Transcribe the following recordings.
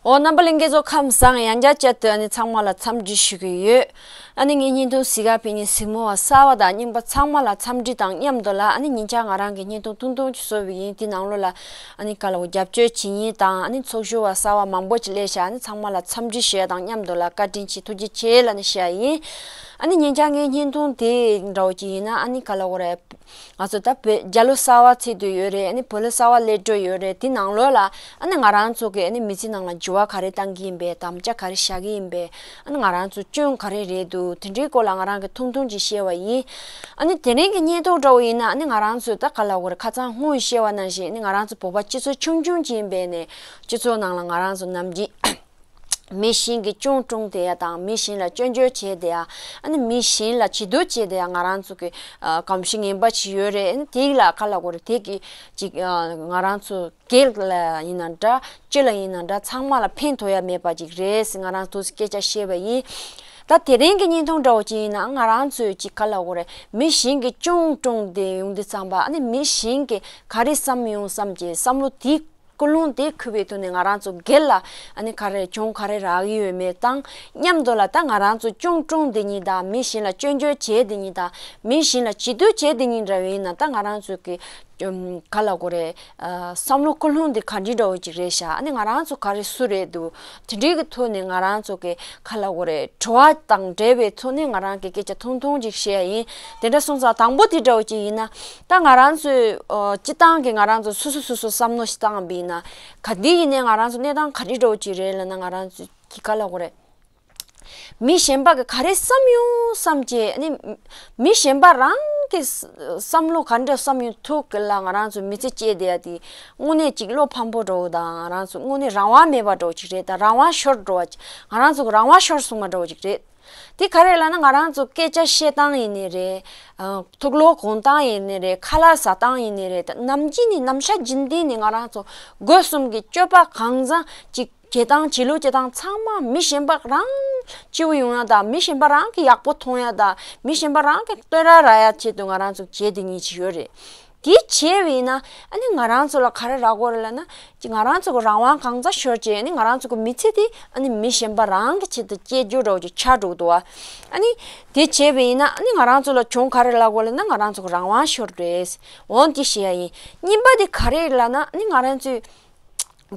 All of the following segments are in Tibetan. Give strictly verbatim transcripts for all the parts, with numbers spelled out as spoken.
འོ། རྣམ་པ་ལྷན་རྒྱས་ཚོ་ཁམས་བཟང་། ཡང་བསྐྱར་བཅར་དུས་ཨ་ནི་ཚང་མ་ལ་འཚམས་འདྲི་ཞུ་གི་ཡོད། ཨ་ནི་ངའི་བརྙན་ཐུང་གཟིགས་ག་ཕེབས་མཁན་གཟིགས་མོ་བ་གསར་བ་དང་རྙིང་པ་ཚང་མ་ལ་འཚམས་འདྲི་དང་མཉམ་དུ་ལ། ཨ་ནི་ཉེ་ཆར་ང་རང་གི་བརྙན་ཐུང་ཐུང་ཐུང་ཅིག་བཟོས་པ་ཡིན། དེ་ནང་ལོགས་ལ་ཨ་ནི་ག་ལ་འོ་རྒྱབ་སྐྱོར་བྱེད་མཁན་དང་ཨ་ནི་ཚོགས་ཞུགས་བ་གསར་བ་མང་པོ་ཅིག་སླེབས་ཤག་ཨ་ནི་ཚང་མ་ལ་འཚམས་འདྲི་ཞུ་ཡ་དང་མཉམ་དུ་ལ་བཀའ་དྲིན་ཆེ་ཐུགས་རྗེ་ཆེ་ལབ་ནས་ཞུ་ཡ་ཡིན། ཨ་ནི་ཉེ་ཆར་ངའི་བརྙན་ཐུང་དེ་འདྲ་བོ་ཅིག་ཡིན་ན་ཨ་ནི་ག་ལ་འོ་རེད། ང་ཚོ་ད་བོད་རྒྱ་ལོ་གསར་བ་ཚེས་དུས་ཡོད་རེད། ཨ་ནི་བོད་ལོ་གསར་བ་སླེབས་འགྲོ་ཡོད་རེད། དེ་ནང་ལོགས་ལ་ཨ་ནི་ང་རང་ཚོ་གི་ཨ་ནི་མི་ཚེ་ནང་ལ་འགྱུར་བ་ག་རེ་གཏང་གི་ཡིན་པས། དམ་བཅའ་ག་རེ་བཞག་གི་ཡིན་པས། ཨ་ནི་ང་རང་ཚོ་སྐྱོན་ག་རེ་རེད་འདུག་དེ་འདྲའི་སྐོར་ལ་ང་རང་གི་ཐུང་ཐུང་ཅིག་བཤད་པ་ཡིན། ཨ་ནི་དེ་རིང་གི་བརྙན་ཐུང་འདྲ་བོ་ཡིན་ན་ཨ་ནི་ང་རང་ཚོས་ད་ག་ལ་འོ་རེད། ཁ་སང་སྔོན་བཤད་པ་ནང་བཞིན་ཨ་ནི་ང་རང་ཚོ་བོད་པ་སྤྱི་ཚོགས་ཆུང་ཆུང་ཅིག་ཡིན་པས་ནས་སྤྱི་ཚོགས་ནང་ལ་ང་རང་ཚོ་ནམ་རྒྱུན་མི་གཞན་གྱི་སྐྱོན་བཀྲོངས་བསྡད་ཡ་དང་མི་གཞན་ལ་སྐྱོན་བརྗོད་བྱས་བསྡད་ཡ། ཨ་ནི་མི་གཞན་ལ་བྱེད་སྡུག་བྱས་བསྡད་ཡ་ང་རང་ཚོ་གི་ཨ་གོམས་གཤིས་ངན་པ་ཞིག་ཡོད་རེད། ཨ་ནི་དེ་ལ་ག་ལ་འོ་རེད། དེ་གི་ཅིག་ཨ་ང་རང་ཚོ་སྒེར་ལ་ཡིན་ན་འདྲ། སྤྱི་ལ་ཡིན་ན་འདྲ། ཚང་མ་ལ་ཕན་ཐོགས་ཡ་མེད་པ་ཅིག་རེད་ཟེར་ང་རང་ཚོས་སྐད་ཆ་བཤད་པ་ཡིན། ད་དེ་རིང་གི་བརྙན་ཐུང་འདྲ་བོ་ཅིག་ཡིན་ན་ང་རང་ཚོས་ཅིག་ག་ལ་འོ་རེད། མི་གཞན་གྱི་སྐྱོན་བཀྲོངས་བསྡད་ཡོང་དུས་ཙམ་པ་ཨ་ནི་མི་གཞན་གྱི་ག་རེ་བསམ་ཡོང་བསམ་གྱི་བསམ་བློ་དེ། ཀུན་སློང་དེ་འཁུར་བའི་ཐོག་ནས་ང་རང་ཚོ་སྒེར་ལ་ཨ་ནི་ག་རེ་གྱོང་ག་རེ་རག་གི་ཡོད་མེད་དང་མཉམ་དུ་ལ་ད་ང་རང་ཚོ་སྐྱོན་བཀྲོངས་བསྡད་མཁན་དང་མི་གཞན་ལ་སྐྱོན་བརྗོད་བྱས་བསྡད་མཁན་དང་མི་གཞན་ལ་བྱེད་སྡུག་བྱས་བསྡད་མཁན་འདྲ་བ་ཡིན་ན་ད་ང་རང་ཚོ་གི་ཨམ་ག་ལ་གོ་རེད། ཨ་བསམ་བློ་ཀུན་སློང་དེ་ག་འདྲ་འདྲ་བོ་ཅིག་རེད་ཤག་ཨ་ནི་ང་རང་ཚོ་ག་རེ་སུ་རེད་འདུག་དེ་འདྲའི་གི་ཐོག་ནས་ང་རང་ཚོ་གི་ག་ལ་གོ་རེད། དྲི་བ་དང་འབྲེལ་བའི་ཐོག་ནས་ང་རང་གི་སྐད་ཆ་ཐུང་ཐུང་ཅིག་བཤད་ཡ་ཡིན། དེ་འདྲ་སོང་ཙང་དང་པོ་དེ་འདྲ་བོ་ཅིག་ཡིན་ན། ད་ང་རང་ཚོའི་ཨོ་སྤྱི་བཏང་གི་ང་རང་ཚོ་སོ་སོ་སོ་སོ་བསམ་བློ་ཞིག་བཏང་བ་ཡིན་ན། ག་དུས་ཡིན་ནའི་ང་རང་ཚོ་གནས་སྟངས་ག་རེ་འདྲ་བོ་ཅིག་རེད་ལབ་ན། ང་རང་ཚོ་གི་ག་ལ་གོ་རེད། མི་གཞན་པ་གི་ག་རེ་བསམ་ཡོང་བསམ་བྱས་ནི། མི་གཞན་པ་རང་གི་བསམ་བློ་ག་འདྲ་བསམ་ཡོང་ཐུག་གི་ལ་ང་རང་ཚོ་མི་ཚེ་སྐྱེལ་བསྡད་ཡ་དེ་དངོས་གནས་ཅིག་བློ་ཕམ་པོ་འདྲ་བོ་དང་ང་རང་ཚོ་དངོས་གནས་རང་དབང་མེད་པ་འདྲ་བོ་ཅིག་རེད། ད་རང་དབང་ཤོར་འགྲོ་བ་ཅིག་ང་རང་ཚོ་གི་རང་དབང་ཤོར་སོང་བ་འདྲ་བོ་ཅིག་རེད། དེ་ག་རེ་ལབ་ན་ང་རང་ཚོ་སྐད་ཆ་བཤད་སྟངས་ཡིན་ནི་རེད། ཨ་ཐུགས་ལོག་གོན་སྟངས་ཡིན་ནི་རེད། ཁ་ལག་ཟ་སྟངས་ཡིན་ནི་རེད། ད་ནམ་རྒྱུན་ནི་ནམ་ཞག་རྒྱུན་ལྡན་ནི་ང་རང་ཚོ་སྒོ་གསུམ་གྱི་སྤྱོད་པ་གང་ཟག་ཅིག་བྱེད་སྟངས་བྱེད་ལུགས་བྱེད་སྟངས་ཚང་མ་མི་གཞན་པ་རང་སྐྱིད་པོ་ཡོང་ཡ་དང་མི་གཞན་པ་རང་གི་ཡག་པོ་མཐོང་ཡ་དང་མི་གཞན་པ་རང་གི་བསྟོད་ར་རག་ཡ་ཆེད་དུ་ང་རང་ཚོ་བྱེད་དེ་ཉིད་ཅིག་ཡོད་རེད། དེ་བྱས་པ་ཡིན་ན་ཨ་ནི་ང་རང་ཚོ་ལ་ག་རེ་རག་གི་ཡོད་རེད་ལབ་ན། ཅིག་ང་རང་ཚོ་གི་རང་དབང་གང་ཙམ་ཤོར་བྱས་ཨ་ནི་ང་རང་ཚོ་གི་མི་ཚེ་དེ་ཨ་ནི་མི་གཞན་པ་རང་གི་ཆེད་དུ་སྐྱེལ་རྒྱུ་འདྲ་བོ་ཅིག་ཆགས་འགྲོ་གི་འདུག་བ། ཨ་ནི་དེ་བྱས་པ་ཡིན་ན་ཨ་ནི་ང་རང་ཚོ་ལ་གྱོང་ག་རེ་རག་གི་ཡོད་ལབ་ན་ང་རང་ཚོ་གི་རང་དབང་ཤོར་རེད། འོན་ཏེ་ཞེས་ཡ་ཡིན། གཉིས་པ་དེ་ག་རེ་ལབ་ན་ཨ་ནི་ང་རང་ཚོས།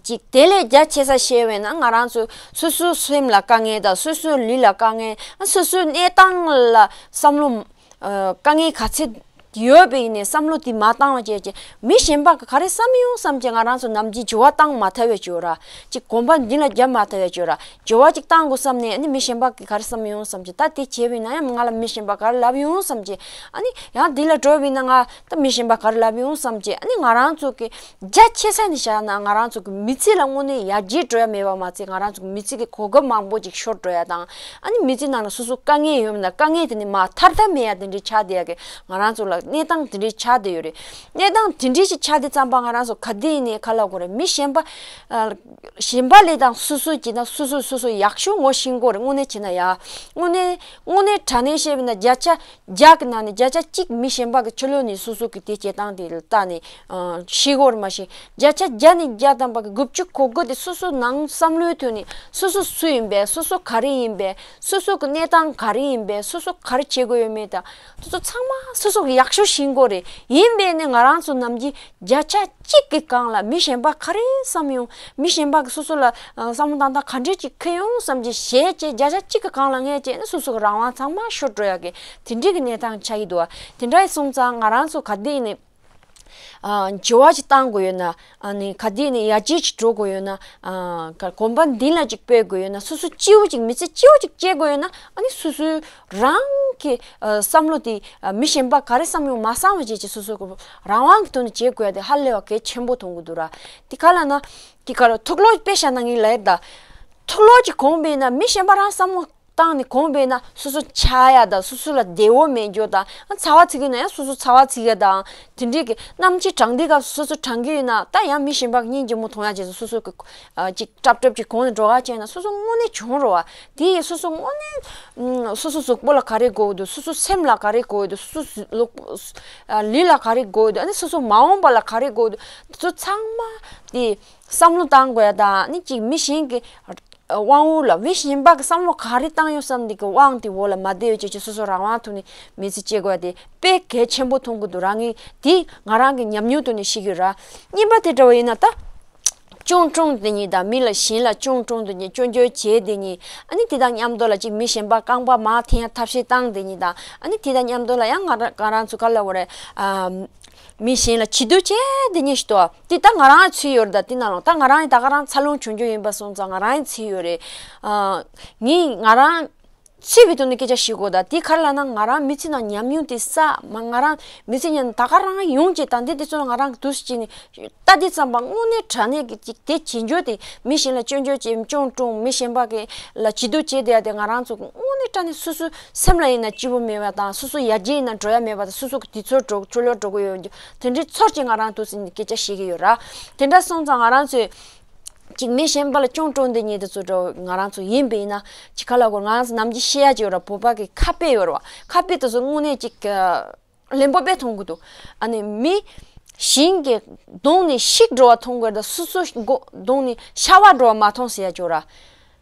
ཅིག་དེ་ལས་རྒྱ་ཆེ་ས་བཤད་པས་ན་ང་རང་ཚོ་སོ་སོའི་སེམས་ལ་དཀའ་ངལ་དང་སོ་སོའི་ལུས་ལ་དཀའ་ངལ། སོ་སོའི་གནས་སྟངས་ལ་བསམ་བློ་ཨ་དཀའ་ངལ་ག་ཚད་ཡོད་པ་ཡིན་ནའི་བསམ་བློ་དེ་མ་བཏང་བ་བྱས་ཀྱི་མི་གཞན་པ་ག་ག་རེ་བསམ་ཡོང་བསམ་ཀྱི་ང་རང་ཚོ་ནམ་རྒྱུན་འགྱུར་བ་བཏང་མ་ཐུབ་པའི་བྱོས་ར། ཅིག་གོམ་པ་འདི་ལ་རྒྱབ་མ་ཐུབ་པའི་བྱོས་ར། འགྱུར་བ་ཅིག་བཏང་དགོས་བསམ་ནས་ཨ་ནི་མི་གཞན་པ་གི་ག་རེ་བསམ་ཡོང་བསམ་ཀྱི་ད་དེ་བྱས་པ་ཡིན་ན་ཡང་ང་ལ་མི་གཞན་པ་ག་རེ་ལབ་ཡོང་བསམ་ཀྱི་ཨ་ནི་ཡང་འདི་ལ་འགྲོ་བ་ཡིན་ན་ང་ད་མི་གཞན་པ་ག་རེ་ལབ་ཡོང་བསམ་ཀྱི་ཨ་ནི་ང་རང་ཚོ་གི་རྒྱ་ཆེ་ས་ནས་བཞག་ན་ང་རང་ཚོ་གི་མི་ཚེ་ལ་དངོས་གནས་ཡར་རྒྱས་འགྲོ་ཡ་མེད་པ་མ་ཚད་ང་རང་ཚོ་གི་མི་ཚེ་གི་གོ་སྐབས་མང་པོ་ཅིག་ཤོར་འགྲོ་ཡ་དང་ཨ་ནི་མི་ཚེ་ནང་ལ་སོ་སོ་དཀའ་ངལ་ཡོད་མེད་ན་དཀའ་ངལ་དེ་ནི་མ་ཐར་ཐབས་མེད་ཡ་དེ་འདྲའི་ཆགས་བསྡད་ཡ་གི་ང་རང་ཚོ་ལ་གནས་སྟངས་དེ་འདྲའི་ཆགས་བསྡད་ཡོད་རེད། གནས་སྟངས་དེ་འདྲའི་ཞིག་ཆགས་དུས་ཙམ་པ་ང་རང་ཚོ་ག་དུས་ཡིན་ནའི་ག་ལབ་དགོས་རེད། མི་གཞན་པ་ཨ་གཞན་པ་ལས་དང་སོ་སོ་བྱས་ན་སོ་སོ་སོ་སོ་ཡག་ཤོས་ངོ་ཤེས་དགོས་རེད། དངོས་གནས་བྱས་ན་ཡ། དངོས་གནས་དངོས་གནས་དྲང་གནས་བཤད་པ་ན་བརྒྱ་ཆ་བརྒྱ་གི་ནང་ནས་བརྒྱ་ཆ་གཅིག་མི་གཞན་པ་གི་ཕྱི་ལོགས་ནས་སོ་སོ་གི་དེ་བྱེད་སྟངས་དེ་ལ་བལྟས་ནས་ཨ་ཤེས་དགོས་རེད། མ་གཞི་བརྒྱ་ཆ་བརྒྱ་ནས་བརྒྱ་ཐམ་པ་གི་དགུ་བཅུ་གོ་དགུ་དེ་སོ་སོ་ནང་བསམ་བློའི་ཐོག་ནས་སོ་སོ་སུ་ཡིན་པས། སོ་སོ་ག་རེ་ཡིན་པས། སོ་སོ་གི་གནས་སྟངས་ག་རེ་ཡིན་པས། སོ་སོ་ག་རེ་བྱེད་དགོས་ཡོད་མེད་དང་སོ་སོ་ཚང་མ་སོ་སོ་གི་ཡག་ཤོས་ཤེས་དགོས་རེད། ཡིན་པས་ནས་ང་རང་ཚོ་ནམ་རྒྱུན་བརྒྱ་ཆ་གཅིག་གི་སྒང་ལ་མི་གཞན་པ་ག་རེ་བསམ་ཡོང་། མི་གཞན་པ་གི་སོ་སོ་ལ་ཨ་བསམ་བློ་བཏང་སྟངས་ག་འདྲ་ཅིག་འཁྱེར་ཡོང་བསམ་གྱི་ཞེད་ཅེས་བརྒྱ་ཆ་གཅིག་གི་སྒང་ལ་ངས་བྱས་ན་སོ་སོ་གི་རང་དབང་ཚང་མ་ཤོར་འགྲོ་ཡ་གི་དེ་འདྲའི་གི་གནས་སྟངས་ཆགས་ཀྱི་འདུག་བ། དེ་འདྲ་སོང་ཙང་ང་རང་ཚོ་ག་དུས་ནས་ཨ་འགྱུར་བ་ཅིག་བཏང་དགོས་ཡོད་ན། ཨ་ནི་ག་དུས་ནས་ཡར་རྒྱས་ཅིག་འགྲོ་དགོས་ཡོད་ན། ཨ་ག་གོམ་པ་མདུན་ལ་ཅིག་སྤོས་དགོས་ཡོད་ན། སོ་སོ་སྐྱིད་པོ་ཅིག་མི་ཚེ་སྐྱིད་པོ་ཅིག་སྐྱེལ་དགོས་ཡོད་ན། ཨ་ནི་སོ་སོའི་རང་གི་ཨ་བསམ་བློ་དེ་ཨ་མི་གཞན་པ་ག་རེ་བསམ་ཡོང་མ་བསམ་པ་བྱས་ཀྱི་སོ་སོ་གི་རང་དབང་གི་ཐོག་ནས་བྱེད་དགོས་ཡ་དེ་ཧ་ལས་པ་གལ་ཆེན་པོ་མཐོང་གི་འདུག་ར། དེ་ག་ལབ་ན། དེ་ག་ལ་ཐུགས་ལོག་དཔེ་བཞག་ན་ངས་ལབ་ཡ་ད། ཐུགས་ལོག་ཅིག་གོན་པ་ཡིན་ན་མི་གཞན་པ་རང་བསམ་བློ་ བཏང་ནས་གོམས་པས་ན་སོ་སོ་ཆགས་ཡ་དང་སོ་སོ་ལ་བདེ་བོ་མེད་རྒྱུ་དང་། ཚ་བ་ཚིག་གི་ན་ཡང་སོ་སོ་ཚ་བ་ཚིག་ཡ་དང་། དེ་འདྲའི་གི་གནམ་གཤིས་གྲང་དུས་སྐབས་སོ་སོ་གྲང་གི་ཡོད་ན་ད་ཡང་མི་གཞན་པ་གི་སྙིང་རྗེ་མོ་མཐོང་ཡ་བྱས་སོ་སོ་གི་ཅིག་ཀྲབ་ཀྲབ་ཅིག་གོམས་ནས་འགྲོ་ག་བྱས་ན་སོ་སོ་དངོས་གནས་བྱུང་རོ་བ། དེ་ཡིས་སོ་སོ་དངོས་གནས་སོ་སོ་གཟུགས་པོ་ལ་ག་རེ་དགོས་འདུག་སོ་སོ་སེམས་ལ་ག་རེ་དགོས་འདུག་སོ་སོ་ལུས་ལ་ག་རེ་དགོས་འདུག་ཨ་ནི་སོ་སོ་མ་འོངས་པ་ལ་ག་རེ་དགོས་འདུག་དེ་ཚོ་ཚང་མ་དེ་བསམ་བློ་བཏང་དགོས་ཡ་དང་། ཨ་ནི་ཅིག་མི་གཞན་གི་དབང་བོ་ལ་མི་གཞན་པ་གི་བསམ་བློ་ག་རེ་བཏང་ཡོད་བསམ་དེ་གི་དབང་དེ་འོག་ལ་མ་བསྡད་ཡོད་ཅེས་ཀྱི་སོ་སོ་རང་དབང་ཐོག་ནས་མི་ཚེ་སྐྱེལ་དགོས་ཡ་དེ་དཔེ་གལ་ཆེན་པོ་མཐོང་གི་འདུག་རང་ངས་དེ་ང་རང་གི་ཉམས་མྱོང་ཐོག་ནས་ཤེས་ཀྱི་ཡོད་ར། གཉིས་པ་དེ་འདྲ་བ་ཡིན་ན་ད། ཅུང་ཀྲུང་དེ་གཉིས་དང་། མི་ལ་གཞན་ལ་ཅུང་ཀྲུང་དེ་གཉིས། སྐྱོན་བརྗོད་བྱེད་དེ་གཉིས། ཨ་ནི་དེ་དང་མཉམ་དུ་ལ་ཅིག་མི་གཞན་པ་རྐང་པ་མར་འཐེན་ཡ་ཐབས་ཤེས་བཏང་དེ་གཉིས་དང་། ཨ་ནི་དེ་དང་མཉམ་དུ་ལ་ཡང་ང་རང་ང་རང་ཚོ་ག་ལ་འོ་རེད། ཨ། མི་གཞན་ལ་བྱི་དོར་བྱེད་དེ་གཉིས་ཤིག་ཏོ། དེ་ད་ང་རང་ཚུད་ཡོད་རེད། ད་དེ་ནང་ལ་ད་ང་རང་ཡིན་ད་ག་རང་འཚར་ལོངས་བྱུང་རྒྱུ་ཡིན་པ་སོང་ཙང་ང་རང་ཡིན་ཚུད་ཡོད་རེད། ཨ། ངས་ང་རང་། ཚིག་གི་ཐོག་ནས་སྐད་ཆ་བཤད་དགོས། ད་དེ་ག་རེ་ལབ་ན་ང་རང་མི་ཚེ་ནང་ཉམས་མྱོང་དེ་བསགས་མ། ང་རང་མི་ཚེ་ཉམས་ད་ག་རང་ཡོང་བྱས་ད་འདི་དེ་ཚོ་ང་རང་གི་དུས་སུ་བྱས་ནས་ལྟ་དུས་ཙམ་པ་དངོས་གནས་དྲང་གནས་ཀྱི་ཅིག་དེ་བྱེད་འགྱུར་དེ་མི་གཞན་ལ་སྐྱོན་བརྗོད་བྱེད། ཅུང་ཀྲུང་མི་གཞན་པ་གི་ལ་བྱི་དོར་བྱེད་བསྡད་ཡ་དེ་ང་རང་ཚོ་དངོས་གནས་དྲང་གནས་སོ་སོའི་སེམས་ལ་ཡིན་ན་སྐྱིད་པོ་མེད་པ་དང་། སོ་སོ་ཡར་རྒྱས་ཡིན་ན་འགྲོ་ཡ་མེད་པ་དང་། སོ་སོ་གི་དུས་ཚོད་འགྲོ་ཚུར་ལོག་འགྲོ་གི་ཡོད་རྒྱུ་དེ་འདྲའི་ཚོར་གྱིས་ང་རང་དུས་སུ་སྐད་ཆ་བཤད་ཀྱི་ཡོད་ར། དེ་འདྲ་སོང་ཙང་ང་རང་ཚོས། ཅིག་མི་གཞན་པ་ལ་ཅུང་ཀྲུང་དེ་གཉིས་དེ་ཚོ་འགྲོ་ང་རང་ཚོ་ཡིན་པ་ཡིན་ན་ཅིག་ག་ལ་གོ་ང་རང་ཚོ་ནམ་རྒྱུན་བཤད་ཡ་ཅིག་ཡོད་ར། བོད་པ་གི་ཁ་དཔེ་ཡོད་ར་བ། ཁ་དཔེ་དེ་ཚོ་དངོས་གནས་ཅིག་ལན་པོ་དཔེ་མཐོང་གི་འདུག་ཨ་ནི་མི་གཞན་གྱི་གདོང་ནས་ཤིག་འགྲོ་བ་མཐོང་དགོས་ད་སོ་སོ་གདོང་ནས་ཤ་བ་འགྲོ་བ་མ་མཐོང་ཟེར་ཡ་ཅིག་ཡོད་ར།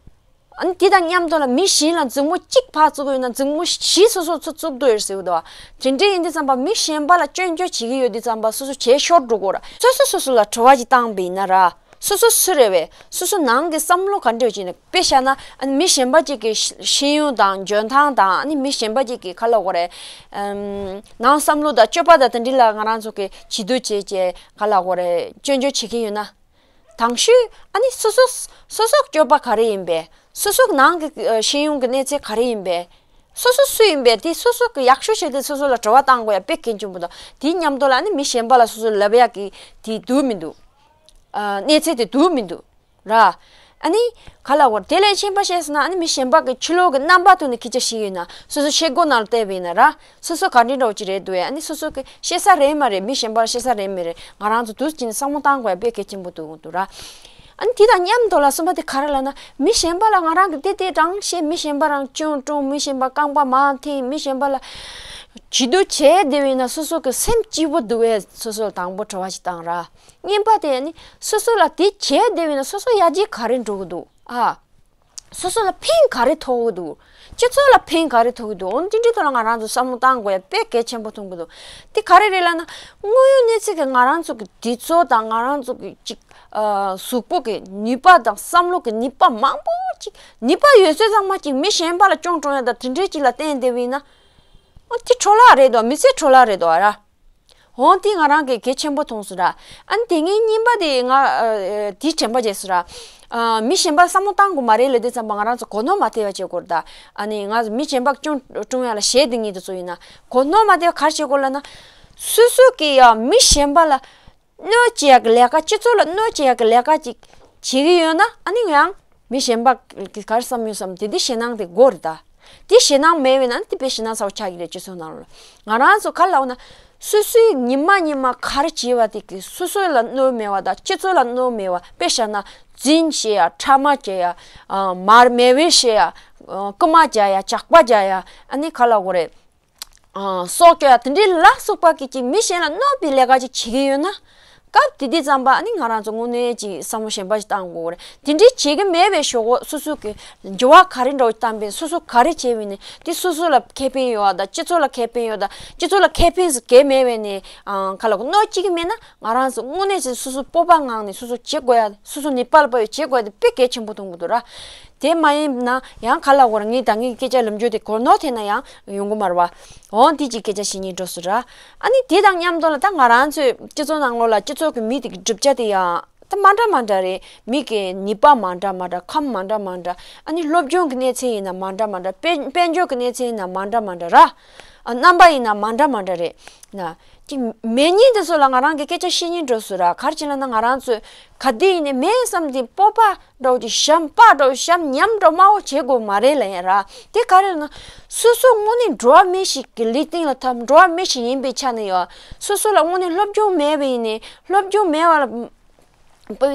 ཨ་ནི་དེ་དང་མཉམ་དུ་ལ་མི་གཞན་ལ་མཛུབ་མོ་གཅིག་ཕར་བཙུགས་ཡོད་ན་མཛུབ་མོ་བཞི་སོ་སོ་ཚོ་བཙུགས་འདུག་ཡོད་ཟེར་གི་འདུག་བ། དེ་འདྲ་ཡིན་དུས་ཙམ་པ་མི་གཞན་པ་ལ་སྐྱོན་བརྗོད་བྱེད་ཀྱི་ཡོད་དུས་ཙམ་པ་སོ་སོ་བྱས་ཤོར་འགྲོ་གོ་ར། སོ་སོ་སོ་སོ་ལ་དྲི་བ་ཅིག་བཏང་པ་ཡིན་ན་ར། སོ་སོ་སུ་རེད་བས། སོ་སོ་ནང་གི་བསམ་བློ་ག་འདྲ་ཡོད་ཅེ་ན། དཔེ་བཞག་ན་ཨ་ནི་མི་གཞན་པ་ཅིག་གི་ཤེས་ཤེས་ཡོན་དང་འཇོན་ཐང་དང་། ཨ་ནི་མི་གཞན་པ་ཅིག་གི་ག་ལབ་དགོས་རེད། ཨམ། ནང་བསམ་བློ་དང་སྤྱོད་པ་དང་དེ་འདྲ་ལ་ང་རང་ཚོ་གི་བྱིས་དུས་བྱས་བྱས་ག་ལབ་དགོས་རེད། སྐྱོན་བརྗོད་བྱེད་ཀྱི་ཡོད་ན། དང་ཤོས་ཨ་ནི་སོ་སོ་སོ་སོ་སྤྱོད་པ་ག་རེ་ཡིན་པས། སོ་སོ་ནང་གི་ཤེས་ཡོན་གི་གནས་ཚད་ག་རེ་ཡིན་པས། སོ་སོ་སུ་ཡིན་པས་དེ་སོ་སོ་གི་ཡག་ཤོས་བྱས་ཏེ་སོ་སོ་ལ་དྲི་བ་བཏང་དགོས་ཡ་དཔེ་གལ་ཆེན་པོ་འདུག་དེའི་མཉམ་དུ་ལ་ཨ་ནི་མི་གཞན་པ་ལ་སོ་སོ་ལབ་ཡ་གི་དེ་འདུག་མི་འདུག་ཨ། གནས་ཚད་དེ་འདུག་མི་འདུག་ར། ཨ་ནི་ག་ལ་བར་དེ་ལས་ཕྱིན་པ་བཤད་སོང་ན་ཨ་ནི་མི་གཞན་པ་གི་ཕྱི་ལོགས་གི་རྣམ་པ་ཐོག་ནས་སྐད་ཆ་བཤད་ཡོད་ན་སོ་སོ་ཤེལ་སྒོ་ནང་ལ་བལྟས་པ་ཡིན་ན་ར། སོ་སོ་ག་འདྲ་འདྲ་བོ་ཅིག་རེད་འདུག་ཨ་ནི་སོ་སོ་གི་ཤེས་ས་རེད་མ་རེད། མི་གཞན་པ་ཤེས་ས་རེད་མ་རེད། ང་རང་ཚོ་དུས་ཀྱི་བསམ་བློ་བཏང་དགོས་ཡ་དཔེ་གལ་ཆེན་པོ་འདུག་འདུག་ར། ཨ་ནི་དེ་དང་མཉམ་དུ་ལ་གསུམ་པ་དེ་ག་རེ་ལབ་ན་མི་གཞན་པ་ལ་ང་རང་གི་དེ་དེ་རང་བཤད། མི་གཞན་པ་རང་ཅུང་ཀྲུང་། མི་གཞན་པ་རྐང་པ་མར་འཐེན། མི་གཞན་པ་ལ་བྱིས་དུས་བྱས་བསྡད་པ་ཡིན་ན་སོ་སོ་གི་སེམས་སྐྱིད་པོ་འདུག་བས། སོ་སོ་ལ་དང་པོ་དྲི་བ་ཞིག་བཏང་ར། གཉིས་པ་དེ་ནི་སོ་སོ་ལ་དེ་བྱས་བསྡད་པ་ཡིན་ན་སོ་སོ་ཡར་རྒྱས་ག་རེ་འགྲོ་གི་འདུག་ཨ། སོ་སོ་ལ་ཕན་ག་རེ་ཐོགས་ཀྱི་འདུག་སྤྱི་ཚོགས་ལ་ཕན་ག་རེ་ཐོགས་ཀྱི་འདུག་འོ་དེ་འདྲའི་ཐོག་ལ་ང་རང་ཚོ་བསམ་བློ་བཏང་དགོས་ཡ་དཔེ་གལ་ཆེན་པོ་མཐོང་གི་འདུག་དེ་ག་རེ་རེད་ལབ་ན་དངོས་ཡོད་གནས་ཚུལ་གྱི་ང་རང་ཚོ་གི་དུས་ཚོད་དང་ང་རང་ཚོ་གི་ཅིག་ཨ། གཟུགས་པོ་གི་ནུས་པ་དང་བསམ་བློ་གི་ནུས་པ་མང་པོ་ཅིག་ནུས་པ་ཡོད་ཚད་ཚང་མ་ཅིག་མི་གཞན་པ་ལ་སྐྱོན་བརྗོད་ཡ་དང་དེ་འདྲའི་ཅིག་ལ་བརྟེན་བསྡད་པ་ཡིན་ན། འོ་དེ་འཕྲོ་བརླག་རེད་དོ། མི་ཚེ་འཕྲོ་བརླག་རེད་དོ་ཨ་ར། འོ་དེ་ང་རང་གིས་གལ་ཆེན་པོ་མཐོང་སོང་ར། ཨ་ནི་དེ་ངའི་གཉིས་པ་དེ་ང་ཨ་དེ་དྲན་པ་བརྗེད་སོང་ར། ཨ་མི་གཞན་པ་བསམ་བློ་བཏང་དགོས་མ་རེད་ལབ་དུས་ཙམ་པ་ང་རང་ཚོ་གོ་ནོར་མ་ཐེབས་པ་བྱེད་དགོས་རེད་ད། ཨ་ནི་ང་མི་གཞན་པ་སྐྱོན་བརྗོད་ཡ་ལ་ཞེད་དེ་ངེས་དུ་ཚོ་ཡིན་ན་གོ་ནོར་མ་ཐེབས་པ་ག་རེ་བྱེད་དགོས་ལབ་ན། སོ་སོ་གི་ཡ་མི་གཞན་པ་ལ་གནོད་བྱེད་ཡ་གི་ལས་ཀ། སྤྱི་ཚོགས་ལ་གནོད་བྱེད་ཡ་གི་ལས་ཀ་ཅིག་བྱེད་ཀྱི་ཡོད་ན་ཨ་ནི་ཡང་། མི་གཞན་པ་གིས་ག་རེ་བསམ་ཡོད་བསམ་དེ་དེ་ཞེད་སྣང་དེ་དགོས་རེད་ད། དེ་ཞེད་སྣང་མེད་པས་ན་དེ་དཔེ་ཞེད་སྣང་ཚ་བོ་ཆགས་ཀྱི་རེད། སྤྱི་ཚོགས་ནང་ལ་ང་རང་ཚོ་ག་ལབ་ན་སོ་སོའི་ཉི་མ་ཉི་མ་ག་རེ་བྱེད་པ་དེ་གིས་སོ་སོ་ལ་གནོད་མེད་པ་དང་སྤྱི་ཚོགས་ལ་གནོད་མེད་པ། དཔེ་བཞག་ན་རྫུན་བཤད་ཡ། ཕྲ་མ་བྱེད་ཡ། མར་མེ་འཕེན་བྱེད་ཡ། རྐུ་མ་རྒྱག་ཡ། ཇག་པ་རྒྱག་ཡ། ཨ་ནི་ག་ལབ་དགོས་རེད། ཨ། སྲོག་སྐྱོབ་ཡ་དེ་འདྲའི་ལ་སོགས་པ་གི་ཅིག་མི་གཞན་ལ་གནོད་པའི་ལས་ཀ་ཅིག་བྱེད་ཀྱི་ཡོད་ན། སྐབས་དེ་དུས་ཙམ་པ་ཨ་ནི་ང་རང་ཚོ་དངོས་གནས་ཅིག་བསམ་བློ་གཞན་པ་ཞིག་བཏང་དགོས་རེད། དེ་འདྲའི་བྱེད་ཀྱི་མེད་པའི་ཞོར་སོ་སོ་གི་འགྱུར་བ་ག་རེ་འདྲ་བོ་བཏང་པས། སོ་སོ་ག་རེ་བྱས་པས་ནི་དེ་སོ་སོ་ལ་ཁེ་ཕན་ཡོད་པ་དང་སྤྱི་ཚོགས་ལ་ཁེ་ཕན་ཡོད་དང་། སྤྱི་ཚོགས་ལ་ཁེ་ཕན་ཟེར་གྱི་མེད་པས་ནི། ཨ། ག་ལབ་དགོས། གནོད་བྱེད་ཀྱི་མེད་ན་ང་རང་ཚོ་དངོས་གནས་ཅིག་སོ་སོ་སྤོབས་པ་ངང་ནས་སོ་སོ་བྱེད་དགོས་ཡ། སོ་སོ་ནུས་པ་ལ་དཔག་པའི་བྱེད་དགོས་ཡ་དེ་དཔེ་གལ་ཆེན་པོ་མཐོང་གི་འདུག་ར། དེ་མ་ཡིན་ན་ཡང་ག་ལབ་དགོས་རེད། ངས་ད་ངའི་སྐད་ཆ་ལབ་རྒྱུ་དེ་གོ་ནོར་ཐེབས་ན་ཡང་ཡོང་གི་མ་རེད་བ། འོ་འདི་ཅིག་སྐད་ཆ་བཤད་སྙིང་འདོད་སོང་ར། ཨ་ནི་དེ་དང་མཉམ་དུ་ལ་ད་ང་རང་ཚོའི་སྤྱི་ཚོགས་ནང་ལོགས་ལ་སྤྱི་ཚོགས་ཀྱི་མི་དེ་གི་གྲུབ་ཆ་དེ་ཡང་ད་མ་འདྲ་མ་འདྲ་རེད། མི་གི་ནུས་པ་མ་འདྲ་མ་འདྲ། ཁམས་མ་འདྲ་མ་འདྲ། ཨ་ནི་སློབ་སྦྱོང་གི་གནས་ཚད་ཡིན་ན་མ་འདྲ་མ་འདྲ། དཔལ་དཔལ་འབྱོར་གྱི་གནས་ཚད་ཡིན་ན་མ་འདྲ་མ་འདྲ་ར། ཨ། རྣམ་པ་ཡིན་ན་མ་འདྲ་མ་འདྲ་རེད། ན། ཅིག་མེད་ཉིན་དེ་ཚོ་ལ་ང་རང་གི་སྐད་ཆ་བཤད་ཉིན་འགྲོ་སུ་ར་གར་ཅི་ལ་ན་ང་རང་ཚོས་ག་དེ་ཡིན་ནའི་མེད་བསམ་དེ་སྤོབས་པ་འདྲ་བོ་ཅིག་བྱམས་པ་འདྲ་བོ་བྱམས་ཉམས་འདྲ་དམའ་བོ་བྱེད་དགོས་མ་རེད་ལ་ཡིན་ར་དེ་ག་རེ་ལ་ན་སོ་སོ་དངོས་གནས་འགྲོ་བ་མི་ཞིག་གི་ལུས་སྟེང་ལ་ཐབས་འགྲོ་བ་མི་ཞིག་ཡིན་པའི་ཆ་ནས་ཡོད་སོ་སོ་ལ་དངོས་གནས་སློབ་སྦྱོང་མེད་པ་ཡིན་ནའི་སློབ་སྦྱོང་མེད་པ་ལ།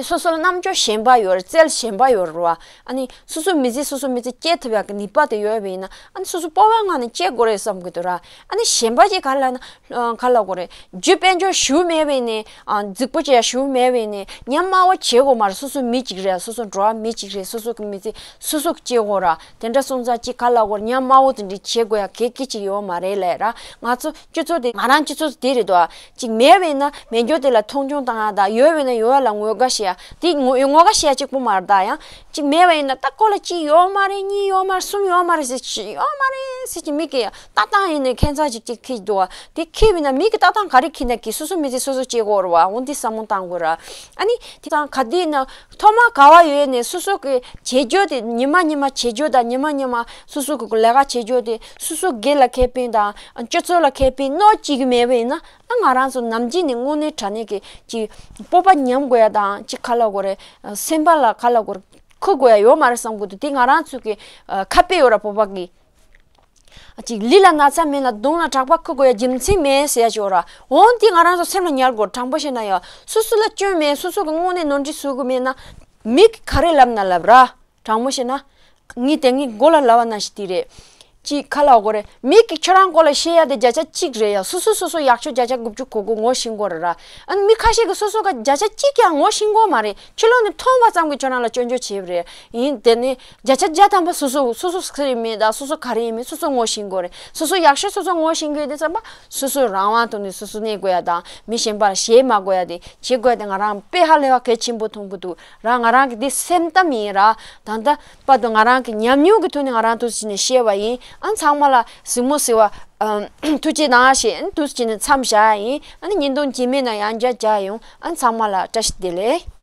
སོ་སོ་ལ་རྣམ་དཔྱོད་ཞན་པ་ཡོད་རེད་རྩལ་ཞན་པ་ཡོད་རེད་བ། ཨ་ནི་སོ་སོ་མི་ཚེ་སོ་སོ་མི་ཚེ་སྐྱེལ་ཐུབ་ཡག་གི་ནུས་པ་དེ་ཡོད་པ་ཡིན་ན་ཨ་ནི་སོ་སོ་སྤོབས་པ་ངང་ནས་སྐྱེ་དགོས་རེད་བསམ་གི་འདུག་ར། ཨ་ནི་ཞན་པ་ཅིག་ག་ལ་ན་ག་ལ་དགོས་རེད་རྒྱུ་དཔལ་འབྱོར་ཞུ་མེད་པ་ཡིན་ནའི་རྫིག་པོ་ཅིག་ཡང་ཞུ་མེད་པ་ཡིན་ནའི་ཉམས་དམའ་བོ་བྱེད་དགོས་མ་རེད། སོ་སོ་མི་གཅིག་རེད། སོ་སོ་འགྲོ་བ་མི་གཅིག་རེད། སོ་སོ་གི་མི་ཚེ་སོ་སོ་གི་སྐྱེལ་དགོས་ར། དེ་འདྲ་སོང་ཙང་ཅིག་ག་ལ་དགོས་རེད་ཉམས་དམའ་བོ་དེ་འདྲ་བྱེད་དགོས་ཡག་གེ་གེ་ཅིག་ཡོད་མ་རེད་ལས་ར། ང་ཚོ་སྤྱི་ཚོགས་དེ་ང་རང་སྤྱི་ཚོགས་དེ་རེད་དོ། ཅིག་མེད་པས་ན་མེད་འགྱོ་དེ་ལ་མཐོང་ཆུང་བཏང་ཡ་དང་ཡོད་པས་ན་ཡོད་ཡ་ལ་ངོ་དགའ་བྱེད་ཡ་དེ་ངོ་ངོ་དགའ་བྱེད་ཡ་གཅིག་པུ་མ་རེད་ད་ཡང་ཅིག་མེད་པ་ཡིན་ན་ད་ཁོ་ལ་གཅིག་ཡོད་མ་རེད་གཉིས་ཡོད་མ་རེད་གསུམ་ཡོད་མ་རེད་ཟེར་ཅིག་ཡོད་མ་རེད་ཟེར་ཅིག་མི་སྐད་ཡ་ལྟ་སྟངས་ཡིན་ནའི་ཁྱད་མཚར་ཅིག་ཅིག་ཁེལ་འདུག་བ། དེ་ཁེལ་བས་ན་མི་གི་ལྟ་སྟངས་ག་རེ་ཁེལ་ན་གི་སོ་སོ་མི་ཚེ་སོ་སོ་སྐྱེལ་དགོས་རེད་བ། འོ་འདི་བསམ་བློ་བཏང་དགོས་ར། ཨ་ནི་དེ་དང་ག་དུས་ན་ཐོག་མ་ག་བ་ཡོད་ནས་སོ་སོ་གི་བྱེད་སྤྱོད་དེ་ཉི་མ་ཉི་མ་བྱེད་སྤྱོད་དང་ཉི་མ་ཉི་མ་སོ་སོ་གི་ལས་ཀ་བྱེད་སྤྱོད་དེ་སོ་སོ་སྒེར་ལ་ཁེ་ཕན་དང་སྤྱི་ཚོགས་ལ་ཁེ་ཕན་ནོ་གཅིག་གི་མེད་པ་ཡིན་ན་ཨ་ང་རང་ཚོ་ནམ་རྒྱུན་ནས་དངོས་གནས་དྲང་གནས་ཀྱི་ཅིག་སྤོབས་པ་ཉམས་དགོས་ཡ་དང་ཅིག་ག་ལ་དགོས་རེད། སེམས་པ་ལ་ག་ལ་དགོས་རེད། འཁུར་དགོས་ཡ་ཡོད་མ་རེད་བསམ་གི་འདུག་དེ་ང་རང་ཚོ་གི་ཁ་དཔེ་ཡོད་ར་སྤོབས་པ་གི་ཅིག་ལུས་ལ་ན་ཚ་མེད་ན་གདོང་ལ་གྲགས་པ་འཁུར་དགོས་ཡ་རྒྱུ་མཚན་མེད་ཟེར་ཡ་ཅིག་ཡོད་ར། འོན་ཏེ་ང་རང་ཚོ་སེམས་ལ་ཉར་དགོས། དྲང་པོ་བཤད་ན་ཡ་སོ་སོ་ལ་སྐྱོན་མེད། སོ་སོ་གི་དངོས་གནས་ནོར་འཁྲུལ་བཟོ་གི་མེད་ན་མི་གི་ག་རེ་ལབ་ན་ལབ་ར། དྲང་མོ་བཤད་ན། ངས་དེ་ངའི་མགོ་ལ་ལབ་པ་ནང་བཞིན་དེ་རེད། ཅིག་ག་ལབ་དགོས་རེད། མིག་གིས་ཁྱོད་རང་སྐོར་ལ་བཤད་ཡ་དེ་བརྒྱ་ཆ་གཅིག་རེད་ཡ། སོ་སོས་སོ་སོ་ཡག་ཤོས་བརྒྱ་ཆ་དགུ་བཅུ་གོ་དགུ་ངོ་ཤེས་དགོས་རེད་ར། ཨ་ནི་མི་ཁ་ཤས་ཀྱིས་སོ་སོ་ག་བརྒྱ་ཆ་གཅིག་ཀྱང་ངོ་ཤེས་དགོས་མ་རེད། ཕྱི་ལོགས་ནས་མཐོང་བ་ཙམ་གྱིས་ཁྱོད་རང་ལ་སྐྱོན་བརྗོད་བྱེད་པ་རེད། ཡིན་དེ་ནི་བརྒྱ་ཆ་བརྒྱ་ཐམ་པ་སོ་སོ་སོ་སོ་སུ་ཡིན་མིན་དང་སོ་སོ་ག་རེ་ཡིན་མིན་སོ་སོ་ངོ་ཤེས་དགོས་རེད། སོ་སོ་ཡག་ཤོས་སོ་སོ་ངོ་ཤེས་དགོས་དེ་ཙམ་པ་སོ་སོ་རང་དབང་ཐོག་ནས་སོ་སོ་གནས་དགོས་ཡ་དང་མི་གཞན་པ་ལ་ཞེད་མ་དགོས་ཡ་དེ་བྱེད་དགོས་ཡ་དེ་ང་རང་དཔེ་ཧ་ལས་པ་གལ་ཆེན་པོ་མཐོང་གི་འདུག་ར། ང་རང་གི་འདི་སེམས་གཏམ་ཡིན་ར། ད་ལྟ་བར་དུ་ང་རང་གི་ཉམས་མྱོང་གི་ཐོག་ནས་ང་རང་འདུག་སེ་བྱས་ནས་བཤད་པ་ཡིན། ཨ་ཚང་མ་ལ་གཟིགས་མོ་ཟེར་བ་ཐུགས་རྗེ་གནང་ཞེས་འདུག་སེ་བྱས་ནས་མཚམས་བཞག་ཡ་ཡིན། ཨ་ནི་བརྙན་ཐུང་རྗེས་མའི་ནང་ཡང་བསྐྱར་མཇལ་ཡོང་། ཨ་ཚང་མ་ལ་བཀྲ་ཤིས་བདེ་ལེགས།